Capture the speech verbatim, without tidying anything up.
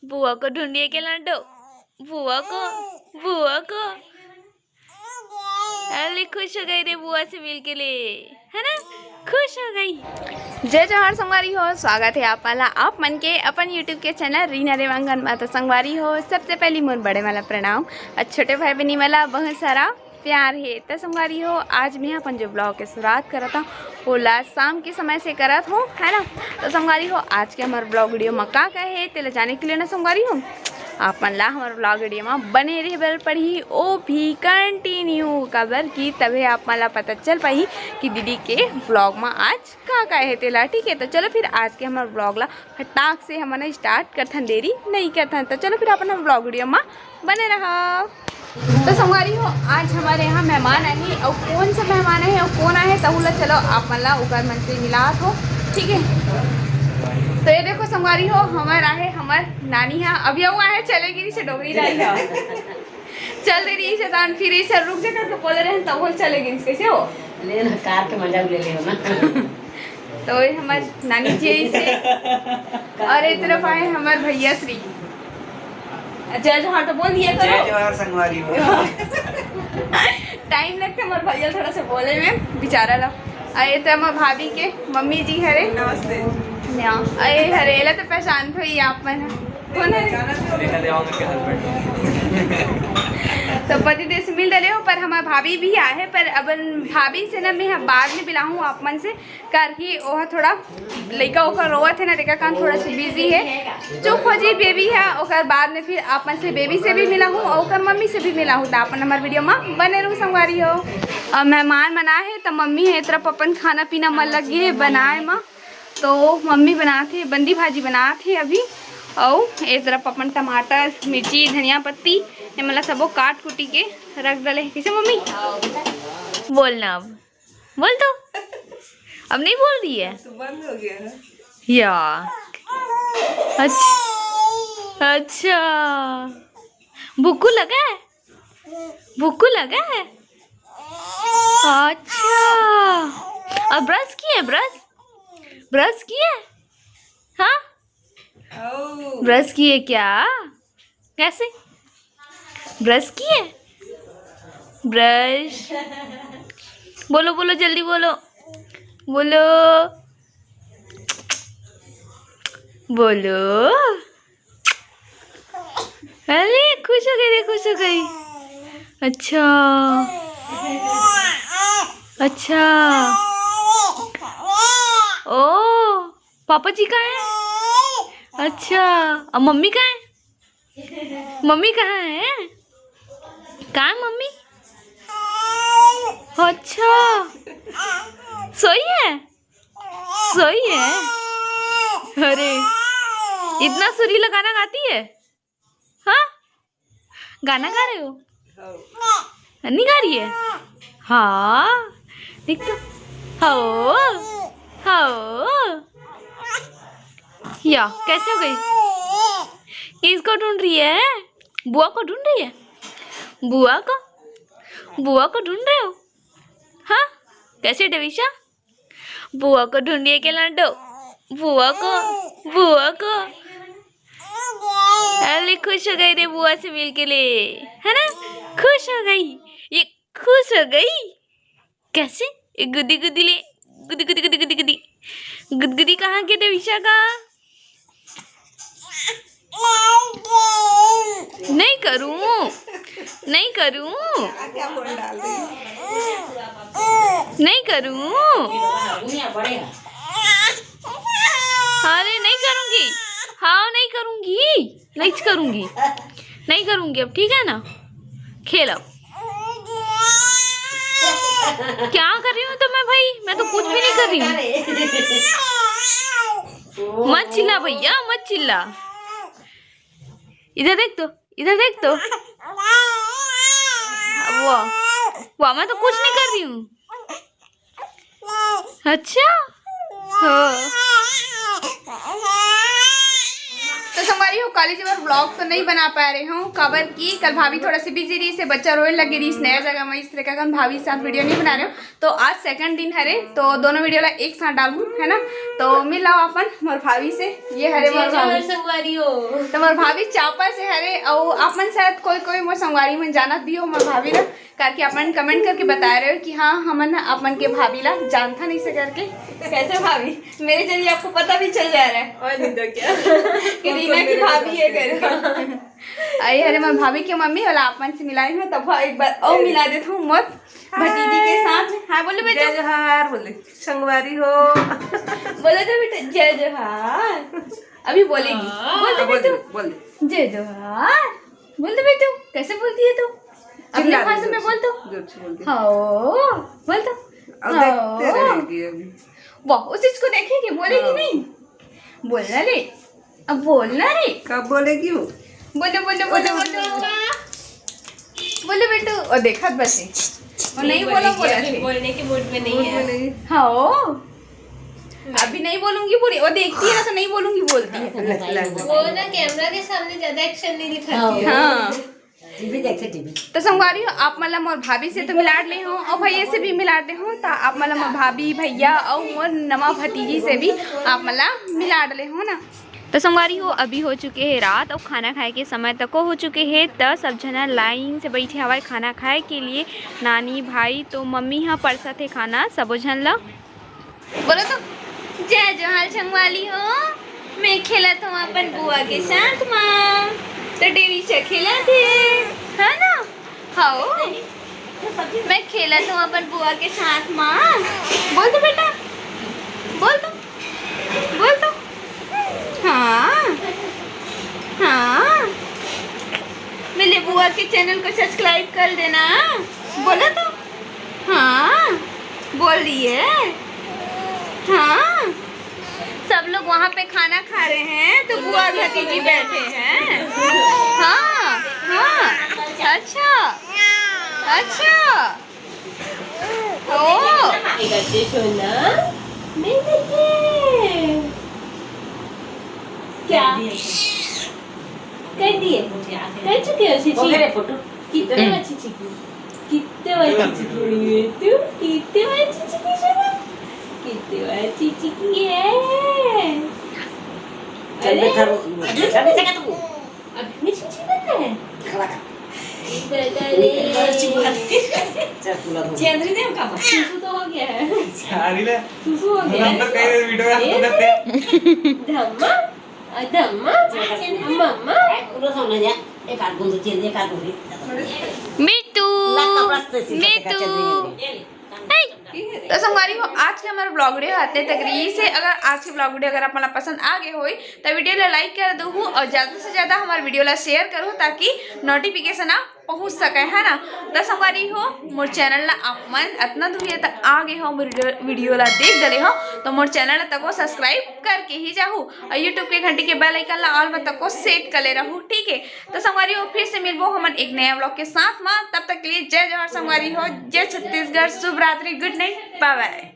बुआ को ढूंढिए के लाडो, बुआ को, बुआ को। अरे खुश हो गई रे बुआ से मिलके ले, है ना? खुश हो गई। जय जोहार संगवारी हो, स्वागत है आप वाला आप मन के अपन YouTube के चैनल रीना देवांगन मा। तो संगवारी हो, सबसे पहली मोर बड़े वाला प्रणाम और छोटे भाई बहनी वाला बहुत सारा प्यार है। तो संगवारी हो, आज मैं अपन जो ब्लॉग के शुरुआत करत हूँ, ओला शाम के समय से करत हूँ, है ना? तो संगवारी हो, आज के हमारे ब्लॉग वीडियो में का का है, तेला जाने के लिए ना संगवारी हो, आप मन ला हमारे ब्लॉग वीडियो में बने रहे बर पड़ही, ओ भी कंटिन्यू, काबर कि तभे आप मन ला पता चल पाही कि दीदी के ब्लॉग में आज का का है तेला। ठीक है, तो चलो फिर आज के हमारे ब्लॉग ला फटाक से हमन स्टार्ट करथन, देरी नहीं करथन। तो चलो फिर अपन ब्लॉग वीडियो में बने रहा। तो संगवारी हो, आज हमारे यहाँ मेहमान आए हैं, और कौन सा मेहमान आए हैं और कौन आए हैं, तहु ला चलो आप मन ला ओकर मन से मिलात हो। ठीक है, तो ये देखो संगवारी हो, हमर आहे हमर नानी हा, अभी वो आहे चले गिरी से डोगरी दाई हा। चल दे रही शैतान, फिर इसे रुक जा करके बोले रहे, तब वो चले गिरी। कैसे हो? ले ना, कार के मजा ले ले हो ना। तो ये हमार नानी जी है इसे, और एक तरफ आए हमार भैया श्री। जय जोहार तो बोल दिया करो। जय जोहार संगवारी हो। टाइम लगते हमारे भैया थोड़ा सा बोले में, बेचारा ला। अरे तो हमार भाभी के मम्मी जी हरे। नमस्ते। या, अरे हरे, एला तो पहचान तो ही आप मन। कौन है? रीना देवांगन के हस्बैंड। तो पति देव से मिल डले हो, पर हमार भाभी भी आहे, पर अब भाभी से ना मैं हम बाद में मिलाहूँ आप मन से, करके ओह थोड़ा लइका ओकर रोवत है ना, तेकर कारण थोड़ा सा बिजी है। चुप हो जी बेबी है, ओकर बाद में फिर आप मन से बेबी से भी मिलाहूँ और ओकर मम्मी से भी मिलाहूँ। तो आप मन हमार वीडियो में बने रहू संगवारी हो। और मेहमान मन आहे तो मम्मी है ए तरफ अपन खाना पीना मन लग गए है बनाए मा। तो मम्मी बनात हे बंदी भाजी बनात हे अभी, अउ ए तरफ अपन टमाटर, मिर्ची, धनिया पत्ती, ये मन ला सबो काट कुटी के रख डले हे। कैसे मम्मी? बोलना अब, बोल तो। अब नहीं बोल रही है। तो बंद हो गया है। या। अच्छा, अच्छा। भूकू लगा है? भूकू लगा है? अच्छा। और ब्रश किए, ब्रश? ब्रश किए? हाँ? ब्रश किए क्या? कैसे? ब्रश किए? ब्रश। बोलो, बोलो, जल्दी बोलो। बोलो। बोलो। अरे, खुश हो गई रे, खुश हो गई। अच्छा। अच्छा। ओ, पापा जी कहाँ है? अच्छा, अब मम्मी कहाँ है? मम्मी कहाँ है? कहाँ है मम्मी? अच्छा, सोई है? सोई है? अरे, इतना सुरीला गाना गाती है? हाँ, गाना गा रहे हो? नहीं गा रही है? हाँ, देख तो। हो, हो। या, कैसे हो गई? किसको ढूंढ रही है? बुआ को ढूंढ रही है? बुआ को? बुआ को ढूंढ रहे हो? हाँ, कैसे डवीशा? बुआ को ढूंढिए के लाडो, बुआ को, बुआ को। अरे, खुश हो गई रे बुआ से मिलके ले, है ना? खुश हो गई, ये खुश हो गई। कैसे? ये गुदी गुदी ले, गुदी गुदी गुदी गुदी गुदी। गुदगुदी कहाँ के डवीशा का? नहीं करूँ, नहीं करूँ, नहीं करूँ। अरे नहीं करूँगी, हाँ नहीं करूँगी, नहीं करूँगी, नहीं करूँगी अब, ठीक है ना? खेल अब। क्या कर रही हूँ तो मैं भाई, मैं तो कुछ भी नहीं कर रही हूँ। मत चिल्ला भैया, मत चिल्ला। इधर देख तो, इधर देख तो। वाह, वाह, मैं तो कुछ नहीं कर रही हूँ। अच्छा, हाँ। तो संगवारी हो, काली जी बर vlog तो नहीं बना पाए रहे हूँ, काबर कि कल भाभी थोड़ा सी busy रहिस, बच्चा रोए लगे रहिस नया जगह में, इस तरह का हम भाभी के साथ video नहीं बना रहे हूँ। तो आज second दिन हरे, तो दोनों video ला एक साथ डालूँ, है ना। तो मिल लाओ अपन मोर भाभी से, ये हरे मोर भाभी। संगवारी हो। तो मोर भाभी चांपा से हरे, और अपन शायद कोई कोई मोर संगवारी मन जानत भी हो मोर भाभी ला, करके अपन comment करके बताए रहे हो कि हाँ, हमन अपन के भाभी ला जानथन इसे करके। कैसे भाभी, मेरे जरिए आपको पता भी चल जा रहा है। और नहीं तो क्या। कि रीना की भाभी है करके। आई हरे मोर भाभी के मम्मी वाला, आप मन से मिलाई हूँ, तब एक बार और मिला देता हूँ मोर भतीजी के साथ। हाँ, बोलो बेटू। जय जोहार बोले, संगवारी हो। बोलो तो बेटा, जय जोहार। अभी बोलेगी। हाँ। बोल तो बेटू। बोल। जय जोहार। बोल तो बेटू, कैसे बोलती है तू? अपने भाषा में बोल तो। जोर से बोल दे। हाँ, बोल तो। अब देखते रहेगी अभी। वाह, उस चीज को देखेगी, बोलेगी नहीं? बोलना रे, अब बोलना रे। कब बोलेगी वो? बोलो, बोलो, बोलो, बोलो। बोलो बेटू। और देखत बस, वो नहीं बोला, बोला थे। बोलने के mood में नहीं है। हाँ, ओ। अभी नहीं बोलूंगी बोली, वो देखती है ना तो नहीं बोलूंगी बोलती है। वो ना camera के सामने ज्यादा action नहीं दिखाती है। हाँ। टीवी देखे, टीवी। तो संगवारी हो, आप मन ला मोर भाभी से तो मिला ले हो और भैया से भी मिला ले हो, तो आप मन ला मोर भाभी, भैया और मोर नवा भतीजी से भी आप मन ला मिला ले हो ना। तो संगवारी हो, अभी हो चुके हे रात और खाना खाए के समय तको हो चुके हे। त सब झना line से बैठे हवय खाना खाए के लिए। नानी, भाई तो मम्मी ह परसत हे खाना सबो झन ला। बोलो तो, जय जोहार संगवारी हो, मैं खेलत हूँ अपन बुआ के साथ मा। तो देवी से खेलत हे, है ना? हाँ, मैं खेलत हूँ अपन बुआ के साथ मा। बोल तो बेटा, बोल तो, बोल तो। हाँ, हाँ, मेरे बुआ के channel को subscribe कर देना। बोलो तो। हाँ, बोल रही है। हाँ, सब लोग वहाँ पे खाना खा रहे हैं तो बुआ भतीजी बैठे हैं। हाँ, हाँ, अच्छा, अच्छा। ओ। सोना, मैं क्या? कर दिए, कर चुके हो चिची। कितने अच्छी चिची, कितने अच्छी चिची है तू, कितने अच्छी चिची सोना, कितने अच्छी चिची है। अरे, अभी चिची करना है। चेंद्री देव का सुसु तो हो गया है। सुसु हो गया है। धम्मा, धम्मा, मम्मा। एक हाथ गुंदो, चेंद्री, एक हाथ गुंदो। मिट्टू, मिट्टू। तो संगवारी हो, आज के हमारे vlog video आते तक रही से। अगर आज के vlog video अगर आप मन ला पसंद आ गए होई, तो video ला like कर दू और ज्यादा से ज्यादा हमारे video ला share करू, ताकि notification आप पहुंच सके, है ना। तो संगवारी हो, मोर channel ला आप मन अतना दूर तक आ गए हो, मोर video ला देख डले हो, तो मोर channel ला तको subscribe करके ही जाहू और YouTube के घंटी के bell icon ला all में तको set कर ले रहू, ठीक है। तो संगवारी हो, फिर से मिलबो हमन एक नया vlog के साथ मा। तब तक के लिए जय जोहार संगवारी हो, जय छत्तीसगढ़, शुभ रात्रि, good night, bye bye।